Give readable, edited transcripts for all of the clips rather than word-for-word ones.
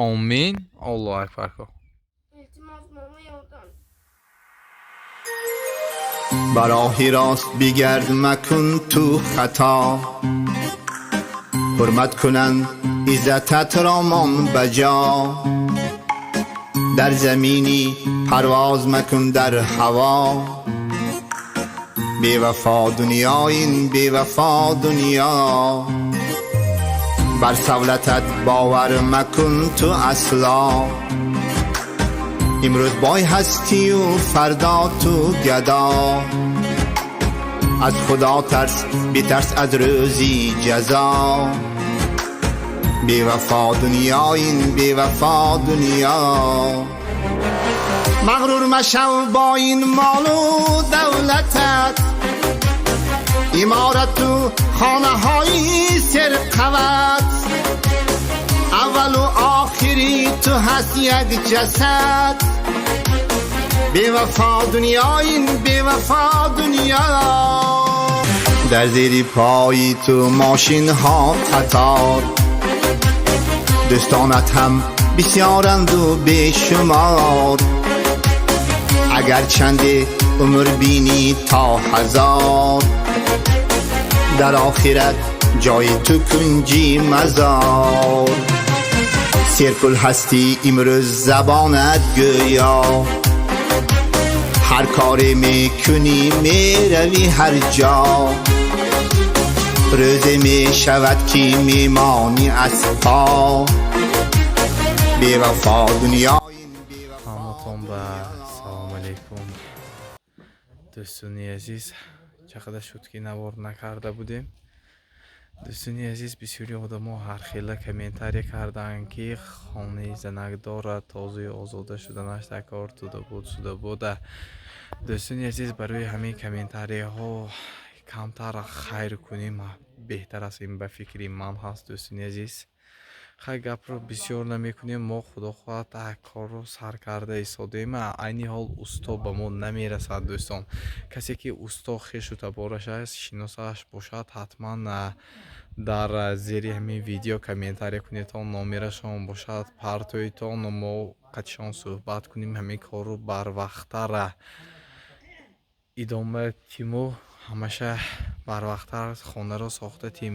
Омин. Аллоҳу акбар ку. Илтимос, момо, ёрдам. Ба роҳи рост бигард, макун ту хато. Ҳурмат кунанд иззататро мон ба ҷо. Дар заминӣ парвоз макун, дар ҳаво. Бевафо дунё, ин бевафо дунё. Бар савлатат бовар макун ту асло. Имрӯз бой ҳастию фардо ту гадо. Аз Худо тарс, битарс аз рӯзи ҷазо. Бевафо дунё, ин бевафо дунё. Мағрур машав бо ин молу давлатат, иморату хонаҳои серқават. Аввалу охири ту ҳаст як ҷасад. Бевафо дунё, ин бевафо дунё. Дар зери пои ту мошинҳо қатор, дӯстонат ҳам бисёранду бешумор. Агар чанде умр бинӣ то 1000, дар охират ҷои ту кунҷи мазор. Серпул ҳастӣ имрӯз, забонат гӯё. Ҳар коре мекунӣ, меравӣ ҳар ҷо. Рӯзе мешавад, ки мемонӣ аз по. Бевафо дунё. Ҳаматон ба салом алейкум, дӯстони азиз. Чақадар шуд, ки навор накарда будем. Дӯстони азиз, бисёри одамо ҳархела комментария карданд, ки хонаи занак дорад, тозаю озода шуданаш дар кор туда буд, шуда буда. Дӯстони азиз, барои ҳамин комментарияҳо камтар хайр кунем беҳтар аст, ин ба фикри ман ҳаст. Дӯстони азиз, хай, гапро бисёр намекунем. Мо, худо хоҳад, корро сар карда истодаем. Айни ҳол усто ба мо намерасад. Дӯстон, касе ки усто хешу табораш аст, шиносаш бошад, ҳатман дар зери ҳамин видео комментария кунедтон, номерашон бошад партоитон, мо қатишон суҳбат кунем, ҳамин корро барвақттар идома тиму, ҳамаша барвақттар хонаро сохта тим.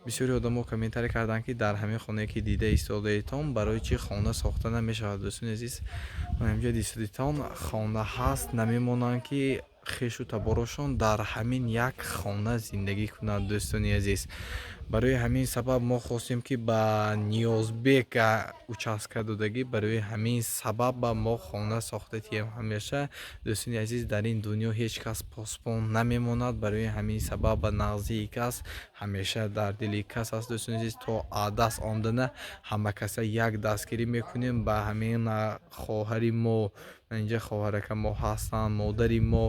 Бисёри одамо комментария карданд, ки дар ҳамин хонае, ки дида истодаетон, барои чӣ хона сохта намешавад. Дӯстони азиз, инҷа дистодитон, хона ҳаст, намемонанд, ки хешу таборошон дар ҳамин як хона зиндагӣ кунанд. Дӯстони азиз, барои ҳамин сабаб мо хостем, ки ба Ниёзбек участка додагӣ, барои ҳамин сабаб ба мо хона сохта тием ҳамеша. Дӯстони азиз, дар ин дунё ҳеҷ кас посбон намемонад. Барои ҳамин сабаб ба нағзии кас ҳамеша дар дили кас аст. Дӯстони азиз, то даст омдана ҳама каса як дастгирӣ мекунем. Ба ҳамин хоҳари мо, инҷа хоҳарака мо ҳастанд, модари мо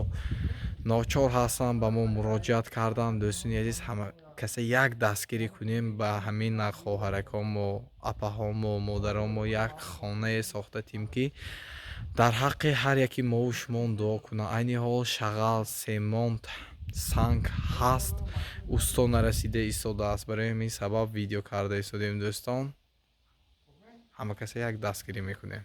ночор ҳастанд, ба мо муроҷиат карданд. Дӯстони азиз, ҳама каса як дастгирӣ кунем. Ба ҳамин хоҳаракомо, апаҳомо, модаромо як хонае сохта тим, ки дар ҳаққи ҳар яки мову шумо дуо кунанд. Айни ҳол шағал, семонт, санг ҳаст, усто нарасида истодааст. Барои ҳамин сабаб видео карда истодем. Дӯстон, ҳама каса як дастгирӣ мекунем.